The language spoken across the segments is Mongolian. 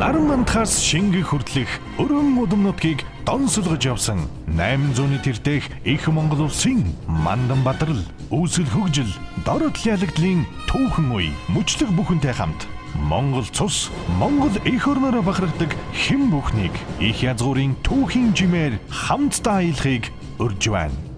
Наран мандахаас шингэх хүртэлх өргөн удам нутгийг донсолгож явсан 800-ны тэртех их Монгол улсын мандан бадрал, үүсэл хөгжил, дород ялагдлын түүхэн үе мөчлөг бүхэнтэй хамт Монгол цус, Монгол эх орноороо бахархдаг хэн бүхнийг их язгуурын түүхийн жимээр хамтдаа аялахыг урьж байна.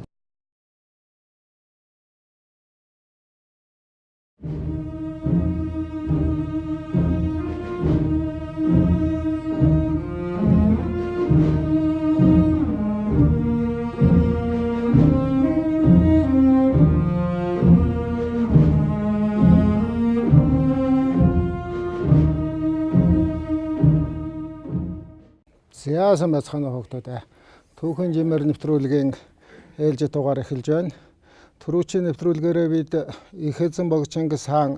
За сайн байцгаана уу хүүхдүүд ээ. Түүхэн жимээр нэвтрүүлгийн ээлжит дугаар эхэлж байна. Түрүүчийн нэвтрүүлгээрээ бид их эзэн бог Чингис хаан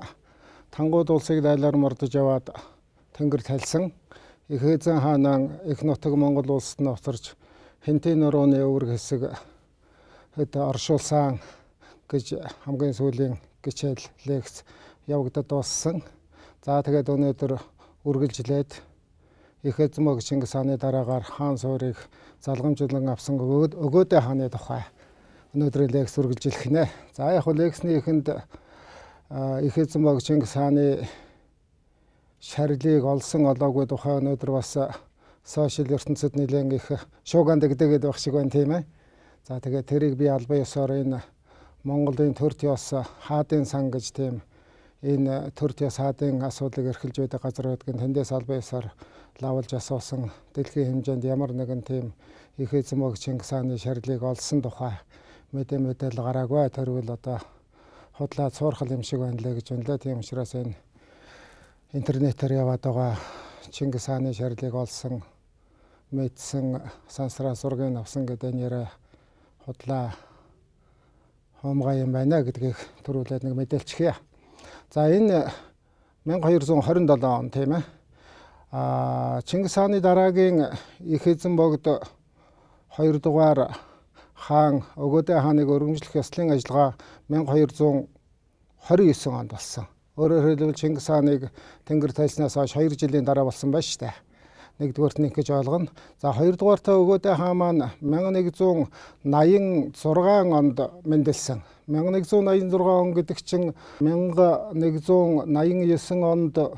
Тангууд улсыг дайлаар мордож яваад тэнгэр тальсан. Их эзэн хаанаа их нутаг Монгол улсад нь авчирч Хэнтийн нурууны өвөрг хэсэг хэд оршуулсан гэж хамгийн сүүлийн хичээл лекц явагдаад дууссан. За тэгээд өнөөдөр үргэлжлээд их эзэн бог Чингис хааны дараагаар хаан суурийг залгамжлан авсан Өгөөдэй хааны тухай өнөөдрийн лекц үргэлжлэх нэ. За яг хөө лекцний эхэнд их эзэн бог Чингис хааны шарилыг олсон олоогүй тухай өнөөдөр бас сошиал ертөнцид нэлээд их шууган дэгдэгээд байх шиг байна, тийм ээ. За тэгээд тэрийг би албан ёсоор энэ Монголын төрт ёс хаадын сан гэж тийм энэ төрт ёс хаадын асуудлыг эрхэлж байдаг газар байдгийг тэндээс албан ёсоор лавлж асуусан. Дэлхийн хэмжээнд ямар нэгэн тийм их эзэн бог Чингис хааны шарилыг олсон тухай мэдээлэл гараагүй. Тэрвэл одоо худлаа цуурхал юм шиг байна лээ гэж үнэлээ. Тийм учраас энэ интернетээр яваад байгаа Чингис хааны шарилыг олсон, мэдсэн, сансраа зургийг авсан гэдэг энэ яриа худлаа хумгай юм байна гэдгийг түрүүлээд нэг мэдээлчихье. За энэ 1227 он, тийм ээ. Чингис хааны дараагийн их эзэн богд 2 дугаар хаан Өгөөдэй хааныг өргөмжлөх ёслолын ажиллагаа 1229 онд болсон. Өөрөөр хэлбэл Чингис хааныг тэнгэр тайлснаас хойш 2 жилийн дараа болсон байна шүү дээ. Нэгдүгээрт нь ингэж ойлгоно. За хоёрдугаартаа Өгөөдэй хаан маань 1186 онд мэндэлсэн. 1186 он гэдэг чинь 1189 онд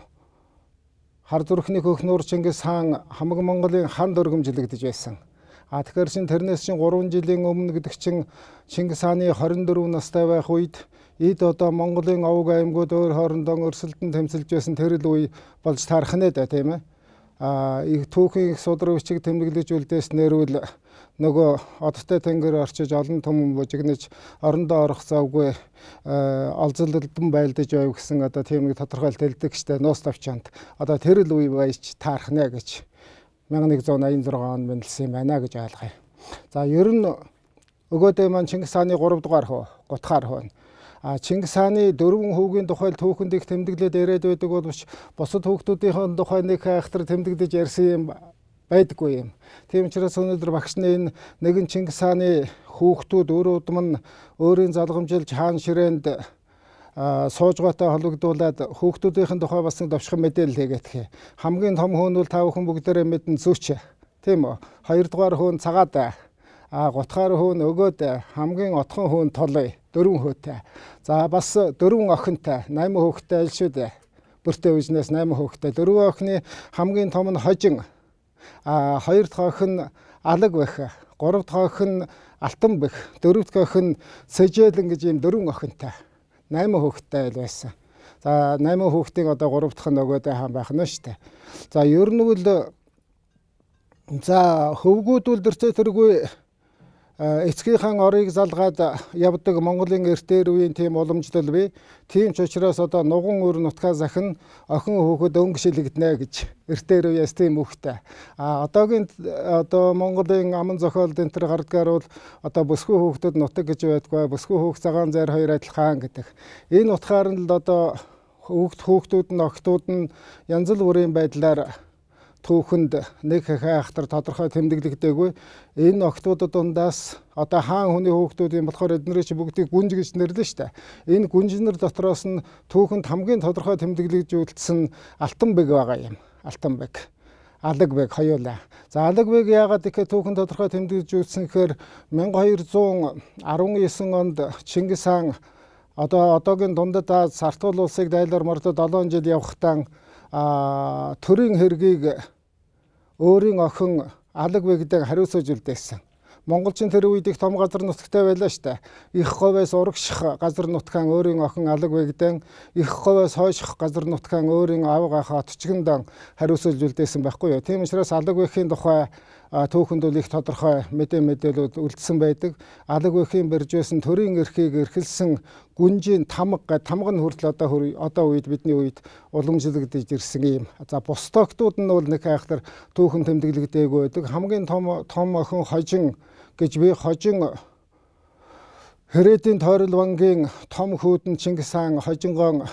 хар зүрхний хөхнүүр Чингис хаан хамаг Монголын ханд өргөмжлөгдөж байсан. А тэгэхээр чин тэрнээс чин 3 жилийн өмнө гэдэг чинь Чингис хааны 24 настай байх үед эд одоо Монголын овог аймагуд өөр хоорондоо өрсөлдөн тэмцэлж байсан тэр л үе болж таарах нэ дээ, тийм ээ. А их түүхийн их судраг бичиг тэмдэглэж үлдээснээр үл нөгөө одтой тэнгэр орчиж олон түмэн бужигнаж орондоо орох завгүй олзолдон байлдаж байв гэсэн одоо тийм нэг тодорхойлт хэлдэг штэ нуус тавчаанд. Одоо тэр л үе байж таарах нэ гэж 1186 онд мэндэлсэн юм байна гэж ойлгоё. За ер нь Өгөөдэй маань Чингис хааны 3 дугаар хүү, 3 дахь хүү. А Чингис хааны 4 хүүгийн тухай түүхэнд их тэмдэглээд яриад байдаг боловч бусад хүүхдүүдийн тухай нэг айхтар тэмдэглэж ярьсан юм байдаггүй юм. Тийм учраас өнөөдөр багш нь энэ нэгэн Чингис хааны хүүхдүүд өөр удам нь өөрийн залгамжилж хаан ширээнд суужгаатай холбогдуулаад хүүхдүүдийн тухай бас нэг товчхон мэдээлэл хийгээдэх. Хамгийн том хүн бол та бүхэн бүгдээрээ мэднэ Зүүч. Тийм үү? Хоёрдугаар хүн Цагаад. А гутгаар хүн Өгөөд, хамгийн отхон хүн Толой, 4 хөөтэй. За бас 4 охинтой, 8 хүүхэдтэй аль шүү дээ. Бүртээ үжнээс 8 хүүхэдтэй. 4 охины хамгийн том нь Хожин. А хоёр дахь охин Алаг бэх, гурав дахь охин Алтан бэх, дөрөв дахь охин Сэжээлэн гэж ийм 4 охинтой. 8 хүүхэдтэй л байсан. За 8 хүүхдийн одоо 3 дахь нь Өгөөдэй хаан байх нь шүү дээ. За ер нь үл за хөвгүүд үл дэрцээ тэргүй эцгийнхаа орыг залгаад явдаг Монголын эртээр үеийн тийм уламжлал бий. Тийм ч учраас одоо нуган үр нутгаа захин охин хүүхэд өнгө шилэгдэнэ гэж эртээр үеэс тийм үхтэй. А одоогийн одоо Монголын аман зохиолд энэ төр гардгаар бол одоо бүсгүй хүүхдүүд нутаг гэж байдгүй. Бүсгүй хүүхд цагаан зайр хоёр адилхан гэдэг. Энэ утгаар нь л одоо хүүхдүүд нь охтууд нь янз бүрийн байдлаар түүхэнд нэг хахай ахтар тодорхой тэмдэглэгдээгүй. Энэ охтуудад дундаас одоо хаан хүний хүүхдүүд юм болохоор эднэрийг чи бүгдийг гүнж гэж нэрлэн штэ. Энэ гүнжнэр дотроос нь түүхэнд хамгийн тодорхой тэмдэглэж үлдсэн Алтан бэг байгаа юм. Алтан бэг. Алаг бэг хоёулаа. За Алаг бэг яагаад их түүхэн тодорхой тэмдэглэж үлдсэн гэхээр 1219 онд Чингис хаан одоогийн дундад Аз Сартуул улсыг дайлаар мордод 7 жил явахдаа төрийн хэргийг өөрийн охин Алаг бэгдэн хариуцаж үлдээсэн. Монголчин тэр үед их том газар нутагтай байлаа штэ. Их говьос урагших газар нутгаан өөрийн охин Алаг бэгдэн, их говьос хойших газар нутгаан өөрийн авга ахаа Төчгөндан хариуцаж үлдээсэн байхгүй юу. Тийм учраас Алаг бэхийн тухай түүхэнд бол их тодорхой мэдээлүүд үлдсэн байдаг. Алаг бэхийн барьж байсан төрийн эрхийг эрхэлсэн гүнжийн тамга тамга нь хүртэл одоо үед бидний үед уламжлагдаж ирсэн юм. За бус тогтууд нь бол нэг айхтар түүхэн тэмдэглэгдээгүй байдаг. Хамгийн том охин Хожин гэж би Хожин Хэрэдийн тойрол вангийн том хүүдэн Чингис хаан Хожингоон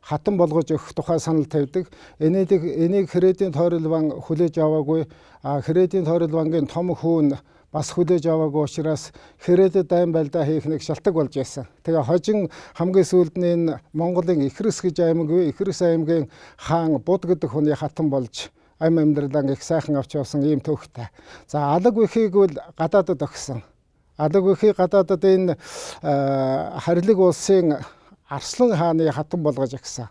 хатан болгож өгөх тухай санал тавьдаг. Энийг Хэрэдийн тойрол ван хүлээж аваагүй. Хэрэдийн тойрол вангийн том хүүн бас хүлээж аваагүй учраас Хэрэдэд дайн байлдаа хийх нэг шалтгаан болж байсан. Тэгээ Хожин хамгийн сүүлд нь энэ Монголын Ихрэс гэж аймаг бий. Ихрэс аймгийн хаан Буд гэдэг хүний хатан болж амьдралаа их сайхан авч явсан ийм төвхтэй. За Алаг бэхийг бол гадаадад өгсөн. Алаг бэхийг гадаадад энэ Харилаг улсын Арслан хааны хатан болгож өгсөн.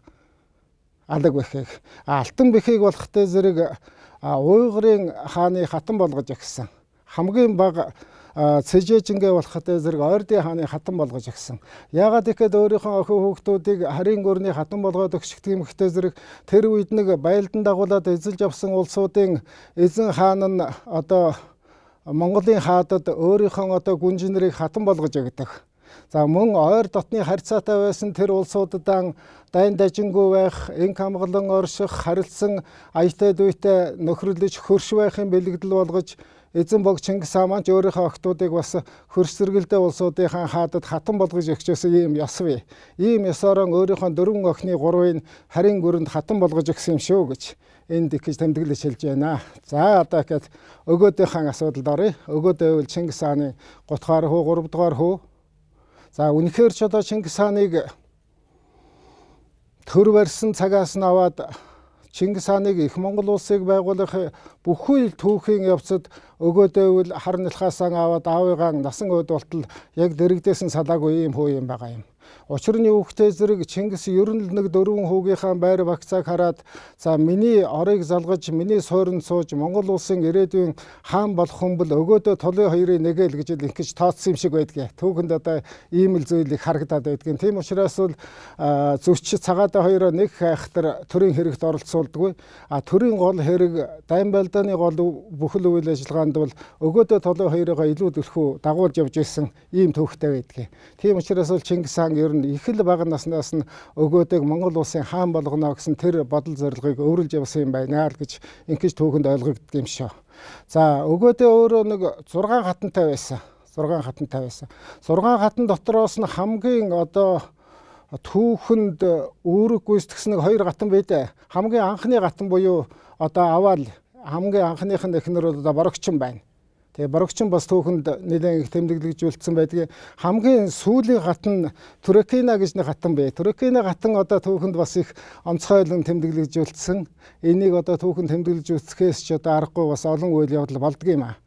Алаг бэхийг. Алтан бэхийг болохтой зэрэг Уйгурын хааны хатан болгож өгсөн. Хамгийн бага Цэжэжингээ болохтой зэрэг Ойрдын хааны хатан болгож өгсөн. Яагаад ихэд өөрийнхөө охин хүүхдүүдийг харийн гүрний хатан болгоод өгчихдөг юм ихтэй зэрэг тэр үед нэг байлдан дагуулад эзэлж авсан улсуудын эзэн хаан нь одоо Монголын хаадад өөрийнхөө одоо гүнжин нарыг хатан болгож өгдөг. За мөн ойр дотны харьцаатай байсан тэр улсуудад дайн дажингүй байх, инх амгалан орших, харилцсан аятай дүйтэй нөхөрлөж хөрш байхын бэлэгдэл болгож эзэн бог Чингис хаан маань ч өөрийнхөө охтуудыг бас хөрш зэрэгэлдээ улсуудынхаа хаадад хатан болгож өгчөөсөн ийм ёс бий. Ийм ёсоороо өөрийнхөө дөрвөн охины гурвыг харийн гүрэнд хатан болгож өгсөн юм шүү гэж энд их гэж тэмдэглэж хэлж байна. За одоо ихэд өгөөдийнхээ асуудалд оръё. Өгөөдөө бол Чингис хааны 3 дугаар хүү, 3 дугаар хүү. За үнэхээр ч одоо Чингис хааныг төр барьсан цагаас нь аваад Чингис хааныг их Монгол улсыг байгуулах бүхэл түүхийн явцад өгөөдөөвэл хар нэлхаасаа аваад аавыгаа насан өөд болтол яг дэрэгдээсэн салаагүй ийм хүү юм байгаа юм. Учир нь юу гэхтэй зэрэг Чингис ер нь л нэг дөрвөн хүүгийнхаа байр багцааг хараад за миний орыг залгаж миний суурьнд сууж Монгол улсын ирээдүйн хаан болох хүн бол өгөөдөө толын хоёрын нэг л гэж л ингэж тооцсон юм шиг байдгийг. Түүхэнд одоо ийм л зүйл их харагдаад байдгийг. Тийм учраас бол зүвч цагаадаа хоёроо нэг хайхтар төрийн хэрэгт оролцуулдаггүй. А төрийн гол хэрэг дайн байлдааны гол бүхэл үйл ажиллагаанд бол өгөөдөө толын хоёрыгоо илүү төлхөө дагуулж явж исэн ийм түүхтэй байдгийг. Тийм учраас бол Чингис хаан ер нь их л бага наснаас нь өгөөдөг Монгол улсын хаан болгоно гэсэн тэр бодол зорилгыг өөрлөж явсан юм байна л гэж ингэж түүхэнд ойлгогддог юм шүү. За өгөөдөө өөрөө нэг 6 хатантай байсан. 6 хатантай байсан. 6 хатан дотроос нь хамгийн одоо түүхэнд үүрэг гүйцэтгсэн нэг 2 гатан байдаа. Хамгийн анхны гатан буюу одоо аваал хамгийн анхных нь эхнэр бол одоо Борогчин байна. Тэгээ Борогчин бас түүхэнд нэлээд их тэмдэглэж үлдсэн байдгийг. Хамгийн сүүлийн гатан Түрекина гэж нэг гатан бай. Түрекина гатан одоо түүхэнд бас их онцгойлон тэмдэглэж үлдсэн. Энийг одоо түүхэнд тэмдэглэж үлдэхээс ч одоо аргагүй бас олон үйл явдал болдго юм аа.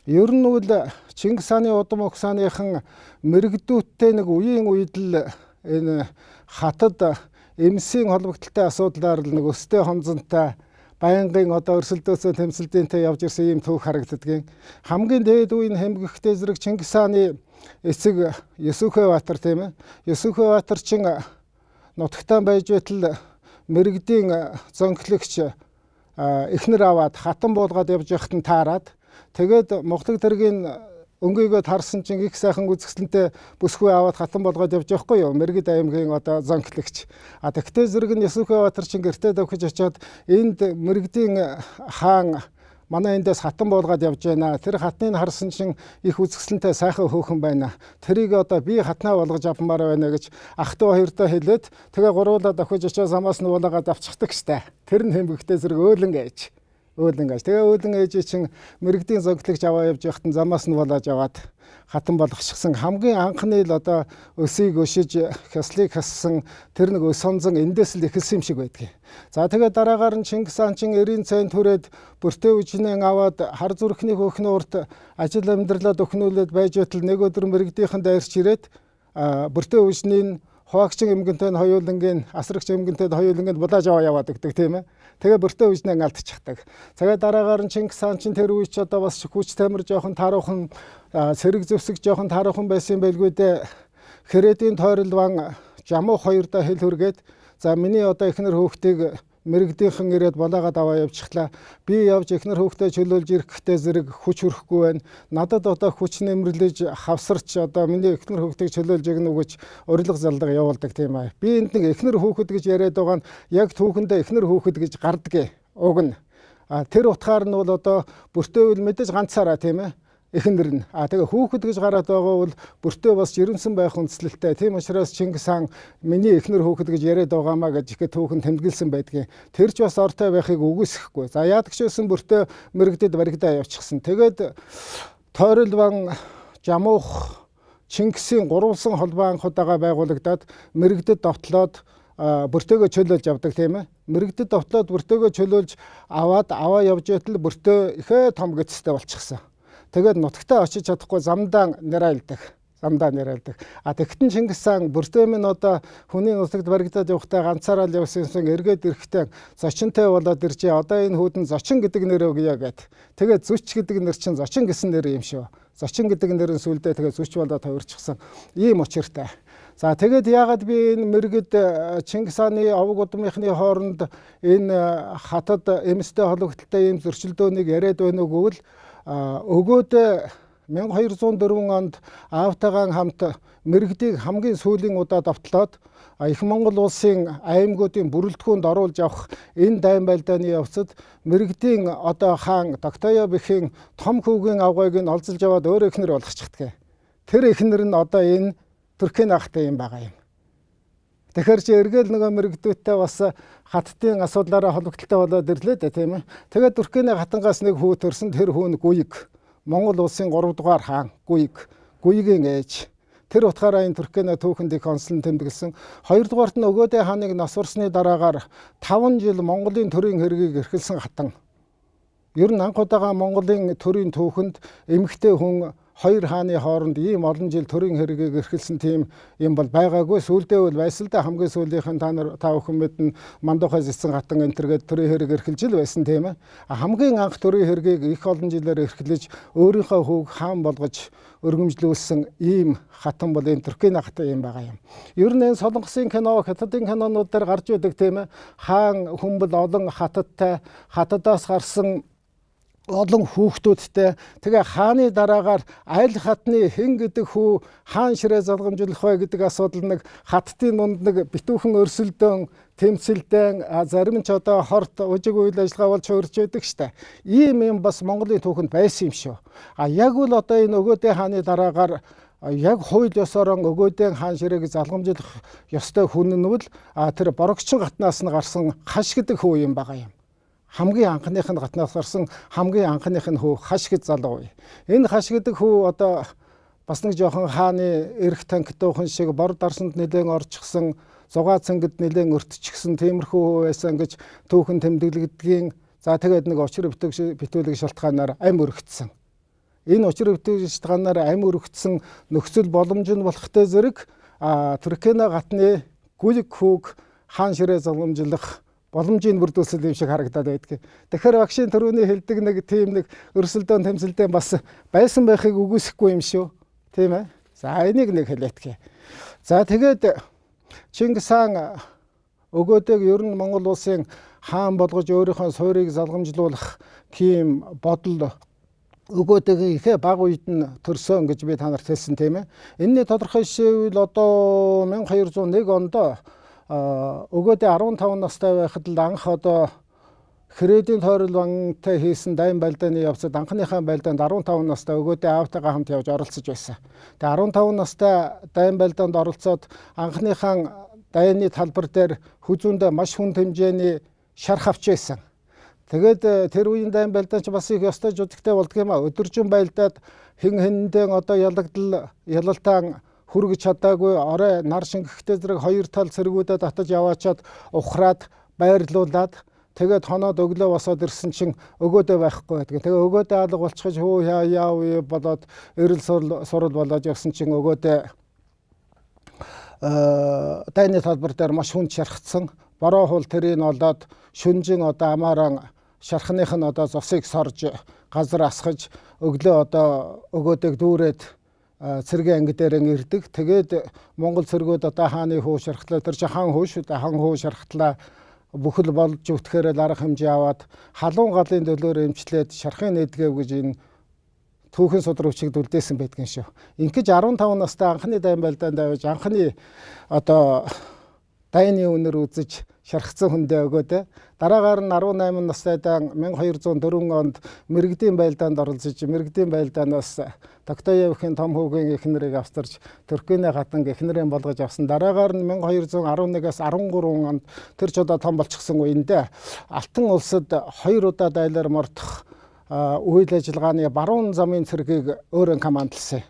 Ер нь үл Чингис хааны удам угсааныхан мэрэгдүүттэй нэг үеийн үед л энэ хатад эмсийн холбогдлолтой асуудлаар л нэг өстэй хонзонтой байнгын одоо өрсөлдөөсөө тэмцэлдэнтэй явж ирсэн ийм түүх харагддгийн. Хамгийн дээд үеийн хэмгэгтэй зэрэг Чингис хааны эцэг Есүхэ Баатар тийм ээ. Есүхэ Баатар чин нутагтаа байж байтал мэрэгдийн зөнхлөгч эхнэр аваад хатан буулгаад явж байхад нь таарад тэгээд Моголог тэргийн өнгийгөө тарсан чинь их сайхан үзэсгэлэнтэй бүсгүй аваад хатан болгоод явж байхгүй юу? Мэргэд аймгийн одоо зонхлогч. А тэгтээ зэрэг нь Есүхэ Баатар чин гэртээ давхиж очиод энд мэрэгдийн хаан манай эндээс хатан буулгаад явж байна. Тэр хатныг харсан чинь их үзэсгэлэнтэй сайхан хөөхөн байна. Тэрийг одоо би хатнаа болгож авмаар байна гэж ах トゥ хоёрдоо хэлээд тэгээ гуруулаа давхиж очиод самаас нь буулгаад авчихдаг штэ. Тэр нь хэмбэгтэй зэрэг өөлөн гэж. Өөлөн ээж. Тэгээ өөлөн ээж чинь мэрэгдийн зонхлогч аваа явж байхад нь замаас нь болоож аваад хатан болгочихсон. Хамгийн анхны л одоо өсийг өшиж, хяслыг хассан тэр нэг өс онзон эндээс л эхэлсэн юм шиг байдгийг. За тэгээ дараагаар нь Чингис хаан чинь 90 цайн түрээд бүртээ үжинэн аваад хар зүрхний хөхнө урт ажил амьдралаа дөхнүүлээд байж байтал нэг өдөр мэрэгдийнхэн дайрч ирээд бүртээ үжинийн хуваагчин эмгэнтэй нь хоёулангийн асрагч эмгэнтэй хоёулангийн булааж аваа яваад өгдөг тийм ээ. Тэгээ бүртээ үжинэн алдчихдаг. Цагаа дараагаар нь Чингис хаан чинь тэр үеч одоо бас хүч тамир жоохон тааруухан сэрэг зэвсэг жоохон тааруухан байсан байлгүй дээ. Хэрэдийн тойрол ван Жамуух хоёрдоо хэл хүргээд за миний одоо эхнэр хүүхдийг мэрэгдийнхэн ирээд булаагаад аваа явчихлаа. Би явж эхнэр хүүхдээ чөлөөлж ирэх гэхдээ зэрэг хүч хүрэхгүй байна. Надад одоо хүч нэмэрлэж хавсарч одоо миний эхнэр хүүхдийг чөлөөлж өгнө гэж урилга залдаг явуулдаг тийм аа. Би энд нэг эхнэр хүүхэд гэж яриад байгаа нь яг түүхэндээ эхнэр хүүхэд гэж гардгийг уг нь. А тэр утгаар нь бол одоо бүртээвэл мэдээж ганцаараа тийм ээ. Эхнэр нь. А тэгээ хүүхэд гэж гараад байгаа бол бүртээ бас жирэмсэн байх үндслэлтэй. Тийм учраас Чингис хаан миний эхнэр хүүхэд гэж яриад байгаамаа гэж ихэд түүхэн тэмдэглэсэн байдгийг. Тэр ч бас ортой байхыг үгүйсэхгүй. За яадаг ч байсан бүртээ мэрэгдэд баригдаа явчихсан. Тэгээд Тойрол ван Жамуух Чингисийн гурвалсан холбоо анх удаага байгуулагдаад мэрэгдэд довтлоод бүртээгөө чөлөөлж явдаг тийм ээ. Мэрэгдэд довтлоод бүртээгөө чөлөөлж аваад аваа явж байтал бүртээ ихээ том гэцтэй болчихсон. Тэгээд нутагтаа очиж чадахгүй замдаа нэрайлдаг. Замдаа нэрайлдаг. А тэгтэн Чингис хаан бүртээ минь одоо хүний нутагт баригдаад явахдаа ганцаараа л явсан юмсан эргээд ирэхдээ зочинтой болоод иржээ. Одоо энэ хүүдэн зочин гэдэг нэр өгье гэд. Тэгээд зүч гэдэг нэр чинь зочин гэсэн нэр юм шүү. Зочин гэдэг нэр нь сүлдээ тэгээд зүч болоод хувирчихсан. Ийм учиртай. За тэгээд яагаад би энэ мэргэд Чингис хааны овог удмынхны хооронд энэ хатад эмстэй холбогдлолтой ийм зөрчилдөөнийг яриад байна уу гэвэл өгөөд 1204 онд аавтайгаан хамт мэрэгдийг хамгийн сүүлийн удаа довтлоод их Монгол улсын аймагуудын бүрэлдэхүүнд оруулж авах энэ дайн байлдааны явцад мэрэгдийн одоо хаан Доктоё бэхийн том хүүгийн авгайг нь олзолж аваад өөр эхнэр болгочихдаг. Тэр эхнэр нь одоо энэ Түркийн ахтай юм байгаа юм. Тэгэхээр чи эргээл нөгөө мэрэгдүүтээ бас хаттын асуудлаараа холбогдлолтой болоод ирлээ дээ тийм ээ. Тэгээд Түркийн хатангаас нэг хүү төрсөн, тэр хүү нь Гүйг. Монгол улсын 3 дугаар хаан Гүйг. Гүйгийн ээж. Тэр утгаараа энэ Түркийн түүхэнд их онцлон тэмдэглэсэн. 2 дугаарт нь Өгөөдэй хааныг нас барсны дараагаар 5 жил Монголын төрийн хэргийг эрхэлсэн хатан. Ер нь анх удаага Монголын төрийн түүхэнд эмэгтэй хүн хоёр хааны хооронд ийм олон жил төрийн хэргийг эрхэлсэн тийм юм бол байгаагүй. Сүүлдээ бол байсан л да, хамгийн сүүлийнх нь та нар та бүхэн мэднэ, Мандухай зэцэн хатан энтергээд төрийн хэрэг эрхэлж л байсан тийм ээ. Хамгийн анх төрийн хэргийг их олон жилээр эрхэлж өөрийнхөө хүүг хаан болгож өргөмжлүүлсэн ийм хатан бол энэ Түркийн хатан юм байгаа юм. Ер нь энэ Солонгосын кино, Хятадын кинонууд дээр гарч идэг тийм ээ. Хаан хүн бол олон хатадтай, хатадаас гарсан олон хүүхдүүдтэй, тэгээ хааны дараагаар аль хатны хэн гэдэг хүү хаан ширээ залгамжлах вэ гэдэг асуудал нэг хаттын дунд нэг битүүхэн өрсөлдөөн, тэмцэлдэн, зарим нь ч одоо хорт ужиг үйл ажиллагаа болж хуурж байдаг штэ. Ийм юм бас Монголын түүхэнд байсан юм шүү. А яг үл одоо энэ Өгөөдэй хааны дараагаар яг хууль ёсоор Өгөөдэй хаан ширээг залгамжлах ёстой хүн нь бол тэр Борогчин гатнаас нь гарсан Хаш гэдэг хүү юм байгаа юм. Хамгийн анхных нь гатнаас гарсан хамгийн анхных нь хүү Хаш гэж залуу. Энэ Хаш гэдэг хүү одоо бас нэг жоохон хааны эрх танхитуухан шиг бор дарсанд нэлээн орчихсон, зугаа цэнгэд нэлээн өртчихсэн тиймэрхүү хүү байсан гэж түүхэн тэмдэглэгдгийн. За тэгээд нэг учир битүүлэг шалтгаанаар ам өргөцсөн. Энэ учир битүүлэг шалтгаанаар ам өргөцсөн нөхцөл боломж нь болохтой зэрэг Түркийн гатны Гүлэг хүүг хаан ширээ залгамжлах боломжийн бүрдүүлсэл юм шиг харагдаад байдаг. Тэгэхээр багшийн төрөний хэлдэг нэг тийм нэг өрсөлдөөн тэмцэлдэн бас байсан байхыг үгүйсэхгүй юм шүү. Тийм ээ. За энийг нэг хэлээтгэе. За тэгээд Чингис хаан Өгөөдөг ер нь Монгол улсын хаан болгож өөрийнхөө суурийг залгамжлуулах тийм бодол Өгөөдөгийн ихэ баг үед нь төрсөн гэж би та нарт хэлсэн тийм ээ. Энэний тодорхой жишээвэл одоо 1201 онд Өгөөдэй 15 настай байхад л анх одоо Хэрэдийн тойрол вантай хийсэн дайн байлдааны явцад анхныхаа байлдаанд 15 настай Өгөөдэй аавтайгаа хамт явж оролцож байсан. Тэгээ 15 настай дайн байлдаанд оролцоод анхныхаа дайны талбар дээр хүзүүндээ маш хүн хэмжээний шарх авч байсан. Тэгээд тэр үеийн дайн байлдаан ч бас их ёстой жүжигтэй болдго юм а. Өдөржин байлдаад хэн хэндээ одоо ялагдал ялалтаан хүргэж чадаагүй орой нар шингэхтэй зэрэг хоёр тал цэргүүдэд татаж яваачаад ухраад байрлуулад тэгээд хоноод өглөө босоод ирсэн чинь өгөөдөө байхгүй байдаг. Тэгээ өгөөдөө алга болчихож хөө яа яа болоод эрэл сурал болоод явсан чинь өгөөдөө дайны талбар дээр маш хүнд шархацсан. Бороо хул тэрийг олоод шүнжин одоо амааран шархных нь одоо зосыг сорж газар асгаж өглөө одоо өгөөдөг дүүрээд цэргийн анги дээр ирдэг. Тэгээд Монгол цэргүүд одоо хааны хүү шархлаа. Тэр чинь хаан хүү шүү дээ. Хаан хүү шархлаа бүхэл болж үтгэхээр л арга хэмжээ аваад халуун галын төлөөр эмчлээд шархын нэдгэв гэж энэ түүхэн судар хүчийг үлдээсэн байдгийн шүү. Ингэж 15 настай анхны дайн байлдаанд авч анхны одоо дайны үнэр үзэж шархсан хүндээ өгөөд дараагаар нь 18 настайдаа 1204 онд мэргэдийн байлдаанд оролцож мэргэдийн байлдаанаас Тогтоевхийн том хүүгийн эхнэрийг австарч Туркийн хатан эхнэрийн болгож авсан. Дараагаар нь 1211-аас 13 онд тэр ч одоо том болчихсон үеиндээ Алтан улсад хоёр удаа дайлаар мордох үйл ажиллагааны баруун замын цэргийг өөрөө командалсан.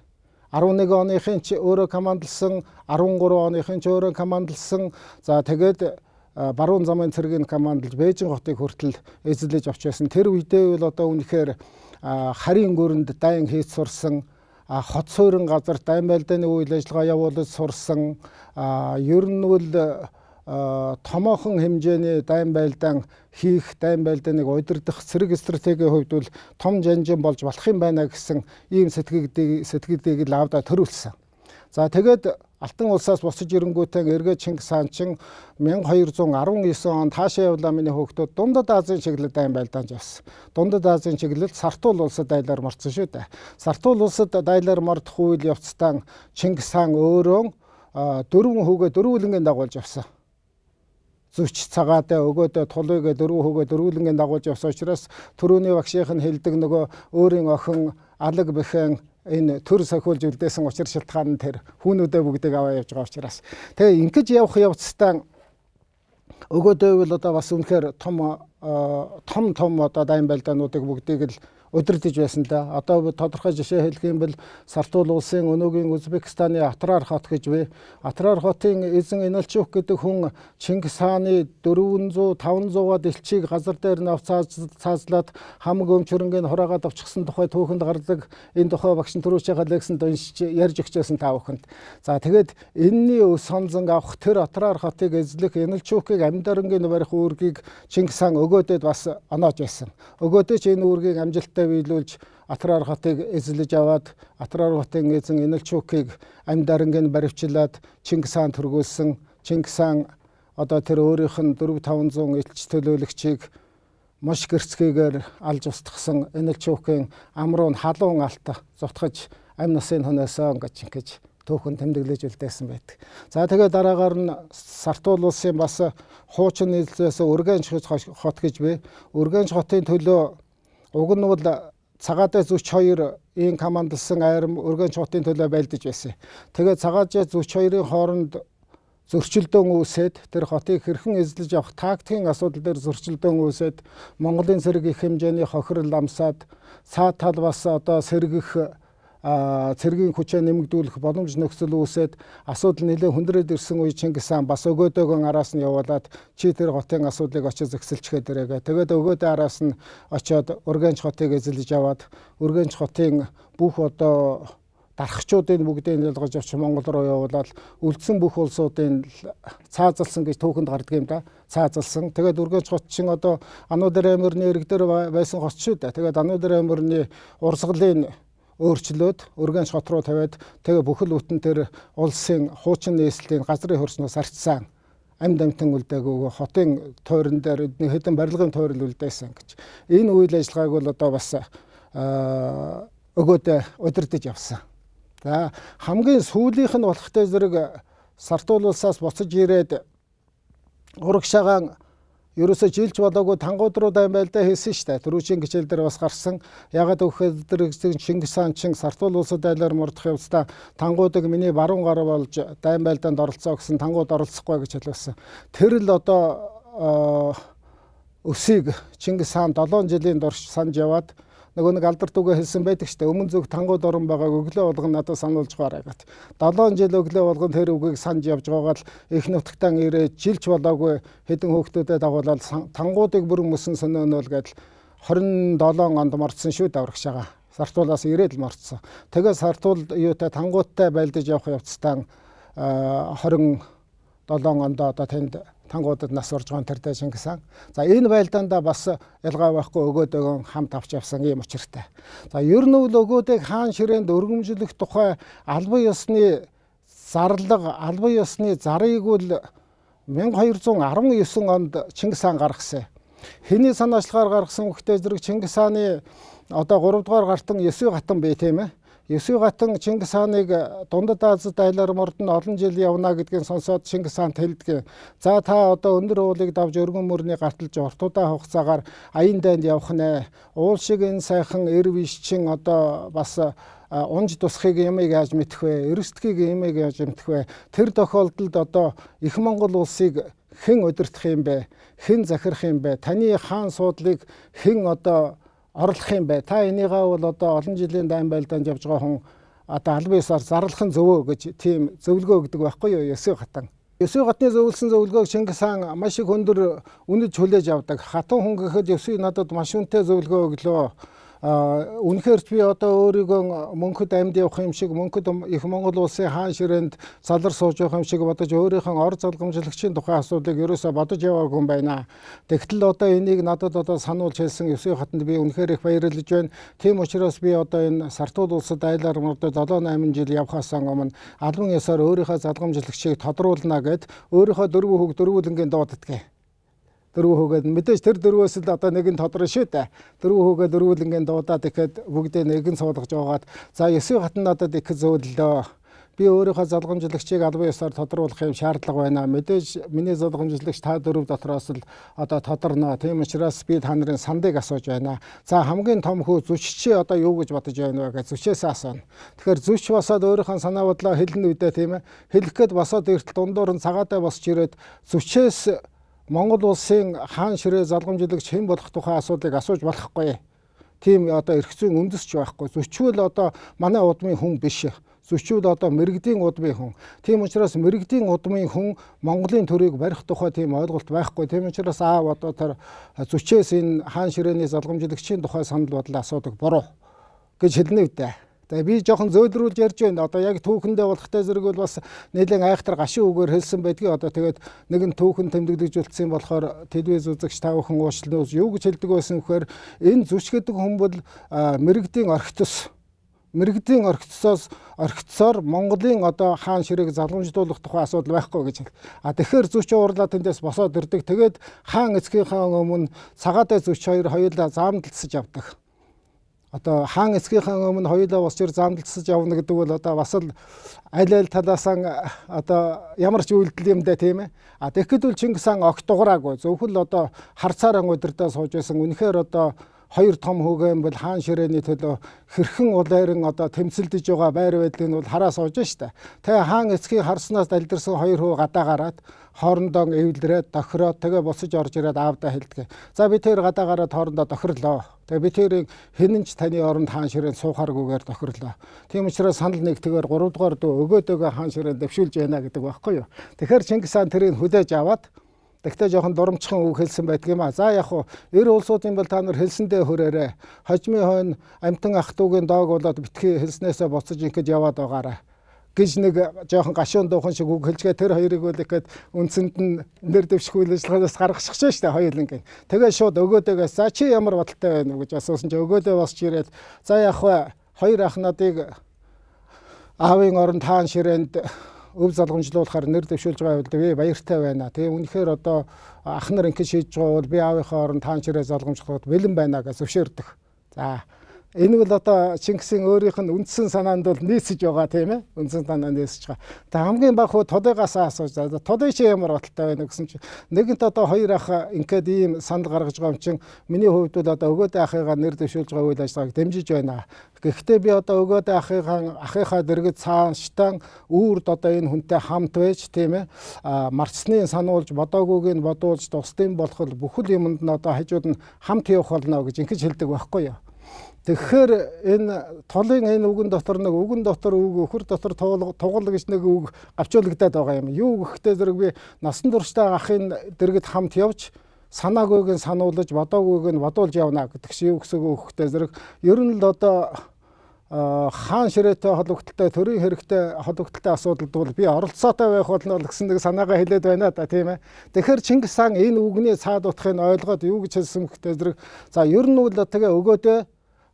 11 оныхын ч өөрөө командалсан, 13 оныхын ч өөрөө командалсан. За тэгээд баруун замын цэргийн командалж Бээжин хотыг хүртэл эзлэж авч байсан. Тэр үедээ бол одоо үнэхээр харийн гүрэнд дайн хийж сурсан, хот суурин газар дайн байлдааны үйл ажиллагаа явуулж сурсан, ер нь бол томоохон хэмжээний дайн байлдаан хийх, дайн байлдааныг удирдах цэрэг стратегийн хувьд бол том жанжин болж болох юм байна гэсэн ийм сэтгэгдийг л аавдаа төрүүлсэн. За тэгээд Алтан улсаас босож ирэнгүүтээ эргээ Чингис хаан чин 1219 онд хаашаа явлаа миний хөөгтүүд Дундад Азийн чиглэлд дайн байлдаанж явсан. Дундад Азийн чиглэлд Сартуул улсад дайлаар мордсон шүү дээ. Сартуул улсад дайлаар мордох үйл явцдаа Чингис хаан өөрөө дөрвөн хүүгээ дөрвөлнгийн дагуулж явсан. Зүч цагаатай өгөөдөө тулыгээ дөрвөн хүүгээ дөрвөлнгийн дагуулж явсан учраас түрүүний багшийнх нь хэлдэг нөгөө өөрийн охин алаг бэхэн энэ төр сохиулж үлдээсэн учир шалтгаан нь тэр хүүнүүдээ бүгдийг аваа явж байгаа учраас. Тэгээ ингэж явах явцдаа өгөөдөө бол одоо бас үнэхээр том одоо дайн байлдаануудыг бүгдийг л удирдах байсан да. Одоо тодорхой жишээ хэлэх юм бол Сартуул улсын өнөөгийн Узбекистаны Атрар хот гэж бий. Атрар хотын эзэн Иналчук гэдэг хүн Чингис хааны 400 500-аад элчийг газар дээр нь цаазлаад хамаг өмчөрөнгийг хураагаад авчихсан тухай түүхэнд гардаг. Энэ тухай багш нь түрүүчийнхээ лекцэнд уншиж ярьж өгчээсэн та бүхэнд. За тэгээд энэний өс хонзон авах тэр Атрар хотыг эзлэх Иналчукийг амьд оронгийн барих үүргийг Чингис хаан өгөөдөд бас оноож байсан. Өгөөдөж энэ үүргийг амжилттай биелүүлж Атрар хотыг эзлэж аваад Атрар хотын эзэн Иналчукийг амьд арангийн баривчлаад Чингис хаан төргүүлсэн. Чингис хаан одоо тэр өөрийнх нь 4-500 элч төлөөлөгчийг маш гэрцгээгээр алж устгасан. Иналчукийн ам руу халуун алт зутгаж амь насын хөнөөсөө ингэж түүхэн тэмдэглэж үлдээсэн байдаг. За тэгээ дараагаар нь Сартуул улсын бас хуучин нийлцээс Өргэнч хот гэж бий. Өргэнч хотын төлөө уг нь бол цагаатай зүч хоёр ийм командалсан айрам Өргэнч хотын төлөө байлдаж байсан. Тэгээд цагаажаа зүч хоёрын хооронд зөрчилдөөн үүсээд тэр хотыг хэрхэн эзлэж авах тактикийн асуудал дээр зөрчилдөөн үүсээд Монголын цэрэг их хэмжээний хохирол амсаад цаа тал бас одоо сэргэх цэргийн хүчээ нэмэгдүүлэх боломж нөхцөл үүсээд асуудал нэлээд хүндрээд ирсэн үе Чингис хаан бас өгөөдөөгөн араас нь явуулаад чи тэр хотын асуудлыг очиж зэгсэлчгээд ирээгээ. Тэгээд өгөөдөө араас нь очиод Өргэнч хотыг эзэлж аваад Өргэнч хотын бүх одоо дархчуудын бүгдийг ялгаж авч Монгол руу явуулаад үлдсэн бүх улсуудын цаазалсан гэж түүхэнд гардаг юм да. Цаазалсан. Тэгээд Өргэнч хот чинь одоо Ануудэр аймгийн ирэг дээр байсан хот шүү дээ. Тэгээд Ануудэр аймгийн урсгалын өөрчлөөд Өргэнч хот руу тавиад тэгээ бүхэл бүтэн тэр улсын хуучин нийслэлийн газрын хөрснөөс арчсан амьд амьтан үлдээгүйг хотын тойрон дээр хэдэн барилгын тойрол үлдээсэн гэж. Энэ үйл ажиллагааг бол одоо бас өгөөдөө удирдах явсан. За хамгийн сүүлийнх нь болохтой зэрэг Сартуул улсаас буцаж ирээд урагшаагаан ерөөсөө жилж болоогүй тангууд руу дайн байлдаа хийсэн шүү дээ. Түрүүчийн хичээл дээр бас гарсан. Ягаад гэвэл Чингис хаан чин Сартуул улсад дайлаар мордох явцдаа тангуудыг миний баруун гар болж дайн байлдаанд оролцоо гэсэн тангууд оролцохгүй гэж хэлсэн. Тэр л одоо өсийг Чингис хаан 7 жилийн турш санаж яваад нөгөө нэг алдарт үгээ хэлсэн байдаг шүү дээ. Өмнө зүг тангууд орон байгааг өглөө болгон надад сануулж байгаарай гэт. 7 жил өглөө болгон тэр үгийг санаж явж байгаа л их нутагтан ирээд жилч болоогүй хэдэн хүүхдүүдэд дагуулаад тангуудыг бүрэн мөсөн сөнөөнөл гэдэл 27 онд мордсон шүү даврагшаага. Сартуулаас ирээд л мордсон. Тэгээ сартуул юутай тангуудтай байлдаж явах явцдаа 27 онд одоо тэнд тангуудад нас орж байгаа тэрдээ Чингис хаан. За энэ байлдаандаа бас ялгаа байхгүй өгөөдөгөн хамт авч явсан ийм учиртай. За ер нь үл өгөөдөг хаан ширээнд өргөмжлөх тухай албан ёсны зарлага, албан ёсны зарыг үл 1219 онд Чингис хаан гаргасан. Хэний санаачлахаар гаргасан үгтэй зэрэг Чингис хааны одоо 3 дугаар гартан 9 гатан бий тийм ээ. 9 гатан Чингис хааныг Дундад Азад айлаар мордон олон жил явна гэдгийг сонсоод Чингис хаанд хэлдэг. За та одоо өндөр уулыг давж өргөн мөрний гарталж уртудаа хугацаагаар аян дайнд явах нэ. Уул шиг энэ сайхан эр вишчин одоо бас унж тусахыг ямыг яаж мэдэх вэ? Эрсдгийг ямыг яаж мэдэх вэ? Тэр тохиолдолд одоо их Монгол улсыг хэн удирдах юм бэ? Хэн захирах юм бэ? Таны хаан суудлыг хэн одоо орлох юм бэ? Та энийгээ бол одоо олон жилийн дайн байлдаанд явж байгаа хүн одоо албан ёсоор зарлах нь зөвөө гэж тийм зөвлөгөө өгдөг байхгүй юу? 9 хатан. 9 хатны зөвлөсөн зөвлөгөөг Чингис хаан маш их өндөр үнэж хүлээж авдаг. Хатан хүн гэхэд 9 надад маш үнэтэй зөвлөгөө өглөө. Үнэхээр би одоо өөрийгөө мөнхөд амьд явах юм шиг, мөнхөд их Монгол улсын хаан ширээнд залар сууж явах юм шиг бодож өөрийнхөө ор залгамжлагчийн тухай асуудлыг ерөөсөө бодож яваагүй юм байна. Тэгтэл одоо энийг надад одоо сануулж хэлсэн 9 хатанд би үнэхээр их баярлаж байна. Тийм учраас би одоо энэ Сартуул улсад айлаар мордод 7 8 жил явхаас өмнө албан ёсоор өөрийнхөө залгамжлагчийг тодруулна гэд өөрийнхөө дөрвөн хүүг дөрвөлнгийн дууддаг. Дөрвөн хүүгээд мэдээж тэр дөрвөөс л одоо нэг нь тодорно шүү дээ. Дөрвөн хүүгээ дөрвөлнгийн дуудаад ихэд бүгдээ нэг нь суулгаж байгаад за 9 хатан надад их зөөдлөө. Би өөрийнхөө залгамжлагчийг албан ёсоор тодруулах юм шаардлага байна. Мэдээж миний залгамжлагч та дөрөв дотроос л одоо тодорно. Тийм учраас би та нарын сандыг асууж байна. За хамгийн том хүү зүччээ одоо юу гэж бодож байна вэ гэж зүчээс асууна. Тэгэхээр зүч босоод өөрийнхөө санаа бодлоо хэлнэ үдэ тийм ээ. Хэлэх гээд босоод иртэл дундуур нь цагаатай босч ирээд зүчээс Монгол улсын хаан ширээ залгамжлагч хэн болох тухай асуудлыг асууж болохгүй. Тийм одоо эрх зүйн үндэсч байхгүй. Зүчвэл одоо манай удмын хүн биш. Зүчвэл одоо мэрэгдийн удмын хүн. Тийм учраас мэрэгдийн удмын хүн Монголын төрийг барих тухай тийм ойлголт байхгүй. Тийм учраас аав одоо тэр зүчээс энэ хаан ширээний залгамжлагчийн тухай санал бодол асуудаг буруу гэж хэлнэ үдэ. Тэгээ би жоохон зөөлрүүлж ярьж байна. Одоо яг түүхэндээ болохтой зэрэг бол бас нэлээд айхтар гашуун үгээр хэлсэн байдгийг одоо тэгээд нэгэн түүхэн тэмдэглэж үлдсэн болохоор телевиз үзэгч та бүхэн уучлалт юу гэж хэлдэг байсан гэхээр энэ зүч гэдэг хүн бол мэрэгдийн орхитос. Мэрэгдийн орхитсоор Монголын одоо хаан ширээг залгамжлуулах тухай асуудал байхгүй гэж хэл. А тэгэхээр зүч уурлаа тэндээс босоод ирдэг. Тэгээд хаан эцгийнхаа өмнө цагаатай зүч хоёр хоёулаа заамдалсаж явдаг. Одоо хаан эцгийнхаа өмнө хоёулаа босч ир заамдалсаж явна гэдэг бол одоо бас л аль аль талаас нь одоо ямар ч үйлдэл юм дээ тийм ээ. А тэгэхэд бол Чингис хаан огт дугаараагүй. Зөвхөн л одоо харцаараа удирдаа сууж байсан. Үнэхээр одоо хоёр том хүүгэн бол хаан ширээний төлөө хэрхэн улайран одоо тэмцэлдэж байгаа байр байдлыг нь бол хараа сууж штэ. Тэгээ хаан эцгийг харснаас далдэрсэн хоёр хүү гадаа гараад хоорондоо эвлэрээд тохироод тэгээ босож орж ирээд аавдаа хэлдэг. За би тэр гадаа гараад хоорондоо тохирлоо. Тэгээ би тэрийг хинэн ч таны оронд хаан ширээнд суухааргүйгээр тохирлоо. Тийм учраас санал нэгтэйгээр 3 дугаар дүү өгөөдөөгөө хаан ширээнд дэвшүүлж байна гэдэг байхгүй юу. Тэгэхээр Чингис хаан тэрийг хүлээж аваад тэгтээ жоохон дурамчхан үг хэлсэн байдаг юм а. За яг хуу эр улсуудын бол та нар хэлсэндээ хөрөөрэй. Хожмын хойно амтан ах дүүгийн доог болоод битгий хэлснээсээ буцаж ингэж яваад байгаарай гэж нэг жоохон гашуун дуухан шиг үг хэлжгээ тэр хоёрыг бол ихэд үндсэнд нь нэр дэвших үйл ажиллагаанаас гаргах шээ штэ хоёуланг. Тэгээ шууд өгөөдөөгөөс за чи ямар бодолтой байна вэ гэж асуусан чи өгөөдөө босч ирээд за яг вэ хоёр ах надыг аавын оронд хаан ширээнд өв залгамжлуулахаар нэр дэвшүүлж байгаа бол би баяртай байна. Тэгээ үнэхээр одоо ах нар ингэж шийдэж байгаа бол би аавынхаа оронд хаан ширээ залгамжлахад бэлэн байна гэж зөвшөөрдөг. За Энэ бол одоо Чингисийн өөрийнх нь үндсэн санаанд бол нийцэж байгаа тийм ээ. Үндсэн санаанд нийцэж байгаа. Тэг хамгийн баг хөө Тулыгаас асууж, Тулый чи ямар бодолтой байна гэсэн чинь нэгэнт одоо хоёр ах ингээд ийм санал гаргаж байгаа юм чинь миний хувьд бол одоо Өгөөдэй ахыгаа нэр дэвшүүлж байгаа үйл ажиллагааг дэмжиж байна. Гэхдээ би одоо Өгөөдэй ахыхаа дэргэд цаашдаа үүрд одоо энэ хүнтэй хамт байж тийм ээ. Марцны сануулж, бодоогүйг нь бодуулж, тусдын болох бүхэл юмд нь одоо хажууд нь хамт явах болно гэж ингэж хэлдэг байхгүй юу. Тэгэхээр энэ Тулын энэ үгэн дотор нэг үгэн дотор үг, өхөр дотор тугал гэж нэг үг гавчуулагдаад байгаа юм. Юу гэхдээ зэрэг би насан туршдаа ахын дэргэд хамт явж санаагүйг нь сануулж, бодоогүйг нь бодуулж явна гэдэг шиг юу гэсэн үг гэхдээ зэрэг ер нь л одоо хаан ширээтэй холбогдлолтой, төрийн хэрэгтэй холбогдлолтой асуудалд бол би оролцоотой байх болно гэсэн нэг санаагаа хэлээд байна да тийм ээ. Тэгэхээр Чингис хаан энэ үгний цаад утгыг ойлгоод юу гэж хэлсэн гэхдээ зэрэг за ер нь бол тэгээ Өгөөдэй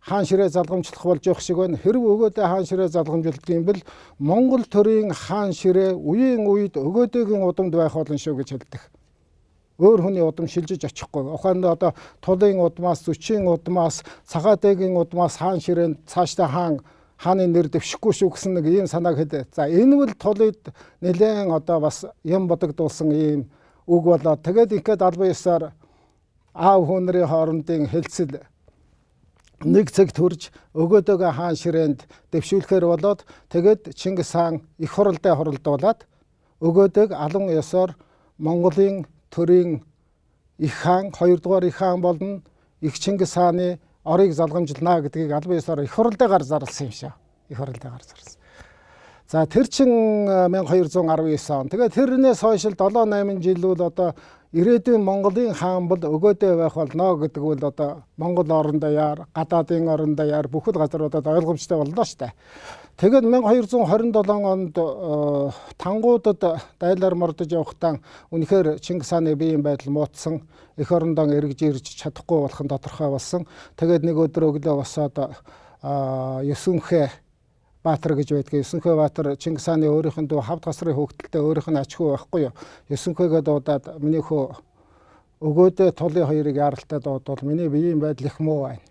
хаан ширээ залгамжлах болж явах шиг байна. Хэрв Өгөөдэй хаан ширээ залгамжилдаг юм бол Монгол төрийн хаан ширээ үеийн үед Өгөөдөйгийн удамд байх болно шүү гэж хэлдэг. Өөр хүний удам шилжиж очихгүй. Ухаанд одоо Тулын удмаас, Зүчийн удмаас, Цагаатайгийн удмаас хаан ширээнд цаашдаа хааны нэр дэвшихгүй шүү гэсэн нэг ийм санааг хэлээ. За энэ бол Тулыд нэлээн одоо бас юм бодогдуулсан ийм үг болоо. Тэгээд ингээд албан ёсоор аав хүү нарын хоорондын хэлцэл нэг цаг төрж Өгөөдөйгөө хаан ширээнд дэвшүүлэхээр болоод тэгээд Чингис хаан их хуралдаа хуралдуулаад Өгөөдөйг алан ёсоор Монголын төрийн их хаан, хоёрдугаар их хаан болно, их Чингис хааны орыг залгамжилнаа гэдгийг албан ёсоор их хуралдаагаар зарласан юм шиг. Их хуралдаагаар зарласан. За тэр чин 1219 он. Тэгээд тэрнээс хойш 7 8 жил бол одоо ирээдүйн Монголын хаан бол Өгөөдэй байх болно гэдэг бол одоо Монгол орондоо яар, гадаадын орондоо яар бүхэл газруудад ойлгомжтой боллоо шүү дээ. Тэгээд 1227 онд тангуудад дайлаар мордож явахдаа үнэхээр Чингис хааны биеийн байдал муутсан, эх орондоо эргэж ирж чадахгүй болох нь тодорхой болсон. Тэгээд нэг өдөр өглөө босоод Ёсүнхэ Баатар гэж байдгийг. Ёсүнхэ Баатар Чингис хааны өөрийнх нь дүү хавд гасрын хөөгдөлтэй өөрийнх нь ач хүү байхгүй юу. Ёсүнхэгээ дуудаад миний хөө Өгөөдэй Тулын хоёрыг яаралтай дуудвал миний биеийн байдал их муу байна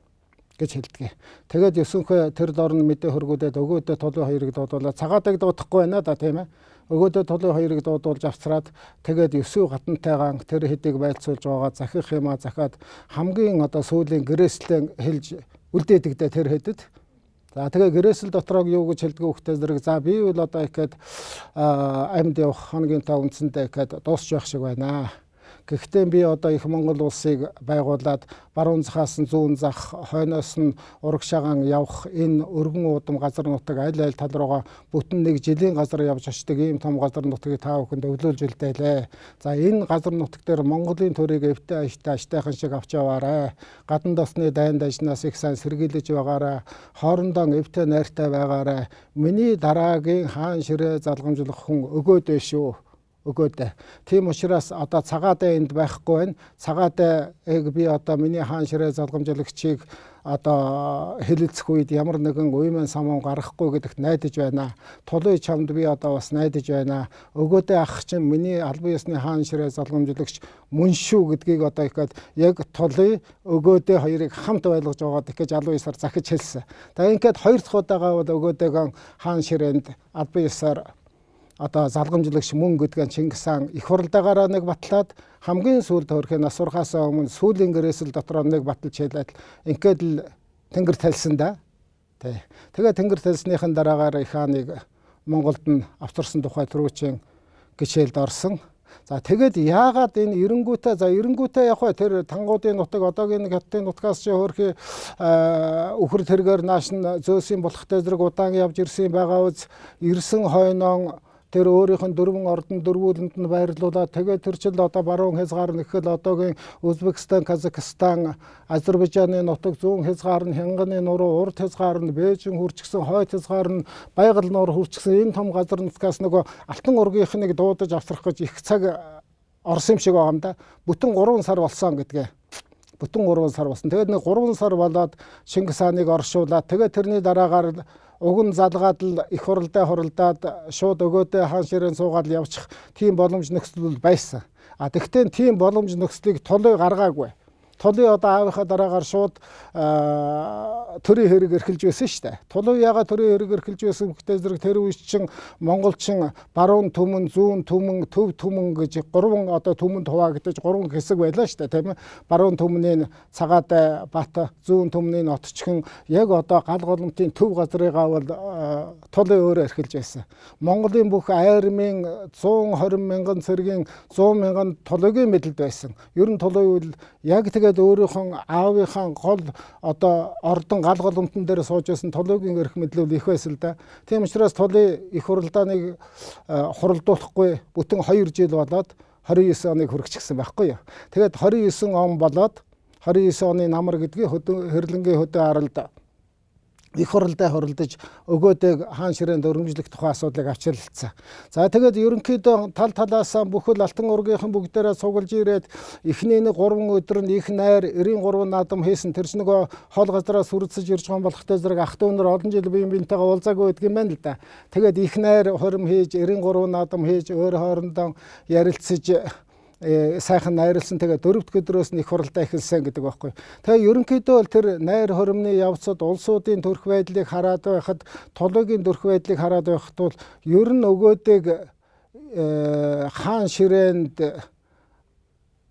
гэж хэлдэг. Тэгээд Ёсүнхэ тэр дор нь мэдээ хөргүүлээд Өгөөдэй Тулын хоёрыг дуудуулаад Цагаатайг дуудахгүй байна да тийм ээ. Өгөөдэй Тулын хоёрыг дуудуулж авцраад тэгээд Ёсүү гадантайгаан тэр хэдийг байлцуулж байгаа захих юмаа захаад хамгийн одоо сүүлийн гэрээслэн хэлж үлдээдэг дээ тэр хэдэд. За тэгээ гэрээсэл дотроо юу гэж хэлдэг вэ зэрэг за би бол одоо их гээд амьд явах хоногийн тоо үндсэндээ их гээд дуусч байх шиг байна. Гэхдээ би одоо их Монгол улсыг байгуулад баруун захаас нь зүүн зах, хойноос нь урагшаагаан явах энэ өргөн удам газар нутаг аль аль тал руугаа бүтэн нэг жилийн газар явж очдог ийм том газар нутгийг та бүхэнд өвлүүлж үлдээлээ. За энэ газар нутаг дээр Монголын төрийг эвтэй ааштай аштайхан шиг авч яваарай. Гадна досны дайн дажнаас их сайн сэргийлэж байгаарай. Хоорондоо эвтэй найртай байгаарай. Миний дараагийн хаан ширээ залгамжлах хүн Өгөөдэй шүү. Өгөөдэй. Тийм учраас одоо Цагаатай энд байхгүй байна. Цагаатайг би одоо миний хаан ширээ залгамжлагчийг одоо хэлэлцэх үед ямар нэгэн уйман самун гаргахгүй гэдэгт найдаж байна. Тулын чамд би одоо бас найдаж байна. Өгөөдэй ах чинь миний албан ёсны хаан ширээ залгамжлагч мөн шүү гэдгийг одоо их гээд яг Тулын Өгөөдэй хоёрыг хамт ойлгож байгаад их гэж албан ёсоор захиж хэлсэн. Тэгээ ингээд хоёр дахь удаага бол Өгөөдөйгөө хаан ширээнд албан ёсоор одоо залгамжлагч мөн гэдгээ Чингис хаан их хуралдаагаараа нэг батлаад хамгийн сүүлд хөрхийн нас урахаас өмнө сүүлийн гэрээсэл дотроо нэг баталж хэлээд ингээд л тэнгэр талсан да. Тэ. Тэгээ тэнгэр талсныхан дараагаар их хааныг Монголд нь авчирсан тухай түрүүчийн гişээлд орсон. За тэгээд яагаад энэ эренгүүтээ за эренгүүтээ яг хөө тэр тангуудын нутаг одоогийн нэг хаттын нутгаас чи хөөрхий үхэр тэргээр нааш нь зөөсөн болохтой зэрэг удаан явж ирсэн байгаа үз ирсэн хойноон тэр өөрийнх нь дөрвөн ордон дөрвүүлэнд нь байрлуулаад тэгээд тэр чил одоо баруун хязгаар нь гэхэл одоогийн Узбекистан, Казахстан, Азербайджаны нутаг, зүүн хязгаар нь Хянганы нуруу, урд хязгаар нь Бээжин хүрчгсэн, хойд хязгаар нь Байгаль нуур хүрчгсэн энэ том газар нутгаас нөгөө Алтан ургийнхныг дуудаж авчрах гэж их цаг орсон юм шиг байгаа юм да. Бүтэн 3 сар болсон гэдгээ. Бүтэн 3 сар болсон. Тэгээд нэг 3 сар болоод Чингис хааныг оршуулад тэгээд тэрний дараагаар уг нь залгаад л их хуралдаа хуралдаад шууд Өгөөдэй хаан ширээн суугаад явчих тийм боломж нөхцөл байсан. А тэгтээ тийм боломж нөхцөлийг Тулуй гаргаагүй. Тулуй одоо аавынхаа дараагаар шууд төрийн хэрэг эрхэлж байсан шүү дээ. Тулуй ягаад төрийн хэрэг эрхэлж байсан гэхдээ зэрэг тэр үе чинь монголчин баруун түмэн, зүүн түмэн, төв түмэн гэж гурван одоо түмэнд хуваагдаж гурван хэсэг байлаа шүү дээ, тийм ээ. Баруун түмний Цагаадай Бат, зүүн түмний Отчхон яг одоо гал голомтын төв газрыгаа бол Тулуй өөрөө эрхэлж байсан. Монголын бүх айрмын 120 мянган цэргийн 100 мянган Тулуйгийн мэдлэлд байсан. Ер нь Тулуй үйл яг тэгээд өөрийнхөө аавынхаа гол одоо ордон гал голомтон дээр сууж байсан Тулуйгийн эрх мэдлэл их байсан л да. Тийм учраас Тулуй их хуралдааныг хуралдуулахгүй бүтэн 2 жил болоод 29 оныг хүргэчихсэн байхгүй юу. Тэгээд 29 он болоод 29 оны намар гэдгийг хэрлэнгийн хөдөө аралд их хуралдаа хуралдаж өгөөдөг хаан ширээнд өргөмжлөх тухай асуудлыг авчирлцсан. За тэгээд ерөнхийдөө тал талаасаа бүхэл Алтан ургийнхан бүгдээрээ цуглаж ирээд эхний нэг 3 өдөр нь их найр 93 наадам хийсэн. Тэр чинь нөгөө хол газраас сүрцэж ирж байгаа болохтой зэрэг ах トゥ нар олон жил биеийн биентэйгээ уулзаагүй байдаг юм байна л да. Тэгээд их найр хорим хийж 93 наадам хийж өөр хоорондоо ярилцаж сайхан найрлсан. Тэгээ дөрөв дэх өдрөөс нь их хуралдаа эхэлсэн гэдэг байхгүй. Тэгээ ерөнхийдөө бол тэр найр хоримны явцад улсуудын төрх байдлыг хараад байхад, Тулуйгийн төрх байдлыг хараад байхад бол ер нь өгөөдөг хаан ширээнд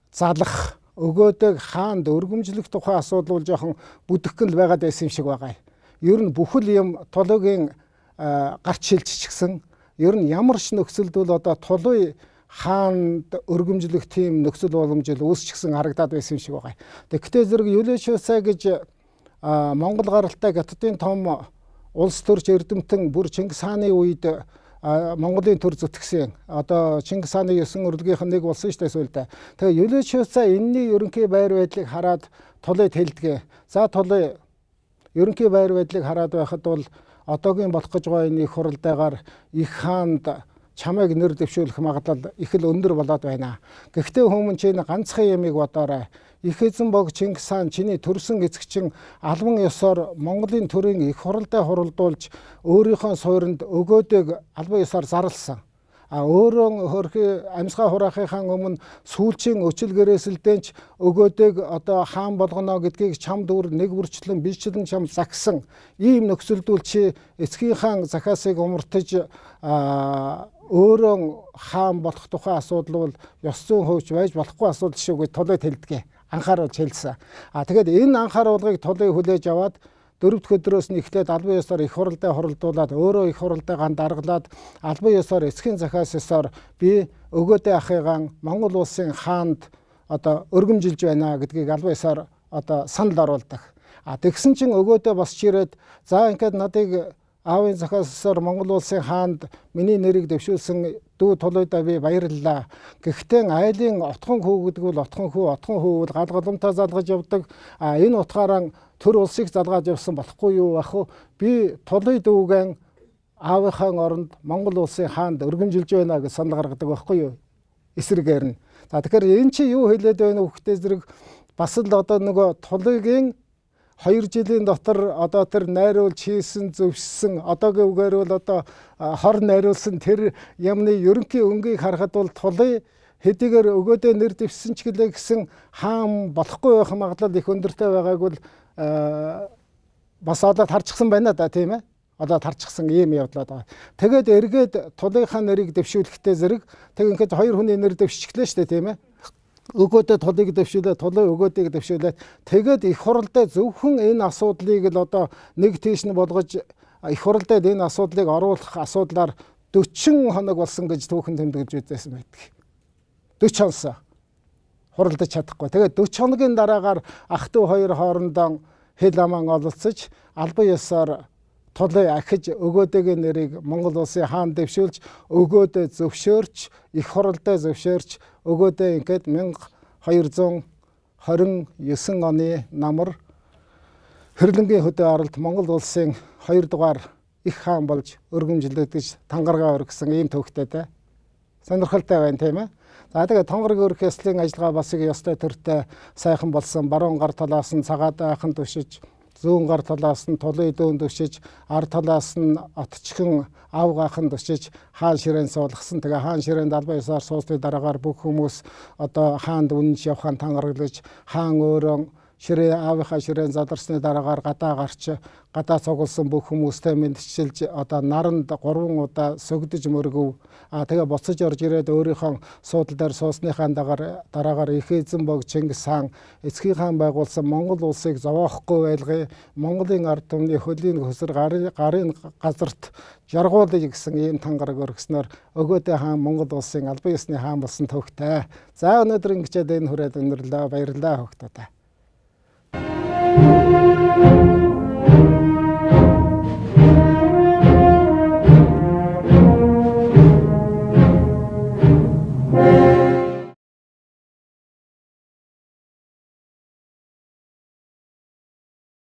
залах, өгөөдөг хаанд өргөмжлөх тухай асуудал бол жоохон бүдэгхэн л байгаад байсан юм шиг байгаа. Ер нь бүхэл юм Тулуйгийн гарч шилжчихсэн. Ер нь ямар ч нөхцөлд бол одоо Тулуй хаанд өргөмжлөх тийм нөхцөл боломжил үүсчихсэн харагдаад байсан юм шиг байгаа. Тэгэхдээ зэрэг Юлиашусай гэж Монгол гаралтай Хятадын том улс төрч эрдэмтэн бүр Чингис хааны үед Монголын төр зүтгэсэн. Одоо Чингис хааны 9 өрлөгийнх нь нэг болсон шүү дээ сүүлдээ. Тэгээ Юлиашусай энэний ерөнхий байр байдлыг хараад Тулуйд хэлдэг. За Тулуй ерөнхий байр байдлыг хараад байхад бол одоогийн болох гэж байгаа энэ их хуралдаагаар их хаанд чамайг нэр дэвшүүлэх магадлал их л өндөр болоод байна. Гэхдээ хүмүүн чинь ганцхан ямыг бодоорой. Их эзэн бог Чингис хаан чиний төрсөн эцэгчин албан ёсоор Монголын төрийн их хуралдаа хуралдуулж өөрийнхөө суурьнд өгөөдөг албан ёсоор зарласан. А өөрөө хөрхи амьсгаа хураахынхаа өмнө сүүлчийн өчил гэрээсэлдэнч өгөөдөг одоо хаан болгоно гэдгийг чамд үр нэг бүрчлэн бичлэн чам загсан. Ийм нөхцөлдүүл чи эцгийнхаа захаасыг умартаж өөрөө хаан болох тухай асуудал бол ёс зүйн хувьч байж болохгүй асуудал шүү гэж Тулуйд хэлдэг. Анхааруулж хэлсэн. А тэгээд энэ анхааруулгыг Тулуй хүлээж аваад дөрөв дэх өдрөөс нь эхлээд албан ёсоор их хуралдаа хуралдуулаад өөрөө их хуралдаагаа даргалаад албан ёсоор эцгийн захаас ёсоор би өгөөдөө ахыгаан Монгол улсын хаанд одоо өргөмжилж байна гэдгийг албан ёсоор одоо санал оруулдаг. А тэгсэн чинь өгөөдөө босч ирээд за ингээд надыг аавын захаас ёсоор Монгол улсын хаанд миний нэрийг дэвшүүлсэн дүү Тулуйдаа би баярлалаа. Гэхдээ айлын отхон хүү гэдэг бол отхон хүү, отхон хүү бол гал голомтоо залгаж явдаг. А энэ утгаараа төр улсыг залгааж явсан болохгүй юу ах вэ? Би Тулуй дүүгэн аавынхаа оронд Монгол улсын хаанд өргөмжилж байна гэж санал гаргадаг байхгүй юу? Эсрэгээр нь. За тэгэхээр энэ чи юу хэлээд байна вэ гэхдээ зэрэг бас л одоо нөгөө Тулуйгийн 2 жилийн дотор одоо тэр найруулж хийсэн зөвшсөн одоогийн үгээр бол одоо хор найруулсан тэр юмны ерөнхий өнгийг харахад бол Тулуй хэдийгээр өгөөдөө нэр дэвшсэн ч гэлээ гэсэн хаан болохгүй байх магадлал их өндөртэй байгааг бол бас олоод харчихсан байна да, тийм ээ. Олоод харчихсан ийм явдлаад байгаа. Тэгээд эргээд Тулуйхаа нэрийг дэвшүүлэхдээ зэрэг тэг ингээд хоёр хүний нэр дэвшчихлээ шүү дээ, тийм ээ. Өгөөдөө Тулуйг дэвшүүлээ, Тулуй өгөөдийг дэвшүүлээ. Тэгээд их хуралдаа зөвхөн энэ асуудлыг л одоо нэг тийш нь болгож их хуралдаад энэ асуудлыг оруулах асуудлаар 40 хоног болсон гэж түүхэн тэмдэглэж үзсэн байдаг. 40 хоносоо хуралдаж чадахгүй. Тэгээд 40 хоногийн дараагаар ах トゥ хоёр хоорондоо хэл аман ололцож албан ёсоор Тулуй ахиж өгөөдөгийн нэрийг Монгол улсын хаан дэвшүүлж өгөөдөө зөвшөөрч их хуралдаа зөвшөөрч өгөөдөө ингээд 1229 оны намар Хэрлэнгийн хөдөө аралд Монгол улсын 2 дугаар их хаан болж өргөмжлөгдөж тангаргаа өргөсөн ийм төвхтэй те. Сонирхолтой байна, тийм ээ. За тэгээд тонгарыг өргөх ёслолын ажиллагаа бас их ёстой төртэй сайхан болсон. Баруун гар талаас нь цагаад айхан түшиж, Зүүн гар талаас нь тулын дүүн дөшиж, ар талаас нь отчхон ав гахан дөшиж хаан ширээн суулгасан. Тэгээ хаан ширээнд албан ёсоор суусны дараагаар бүх хүмүүс одоо хаанд үнэнч явахын тангаргалж, хаан өөрөө ширээ аавынхаа ширээн задарсны дараагаар гадаа гарч гадаа цугласан бүх хүмүүстэй мэдчилж одоо наранд 3 удаа сөгдөж мөргөв. А тэгээ буцаж орж ирээд өөрийнхөө суудал дээр суусныхаа дараагаар их эзэн бог Чингис хаан эцгийн хаан байгуулсан Монгол улсыг зовоохгүй байлгая. Монголын ард түмний хөлийн хөсөр гарын газарт жаргуулъя гэсэн ийм тангараг өргөснөөр Өгөөдэй хаан Монгол улсын албан ёсны хаан болсон төвхтэй. За өнөөдөр ингэж энэ хүрээд өндөрлөө. Баярлалаа хүүхдүүдээ.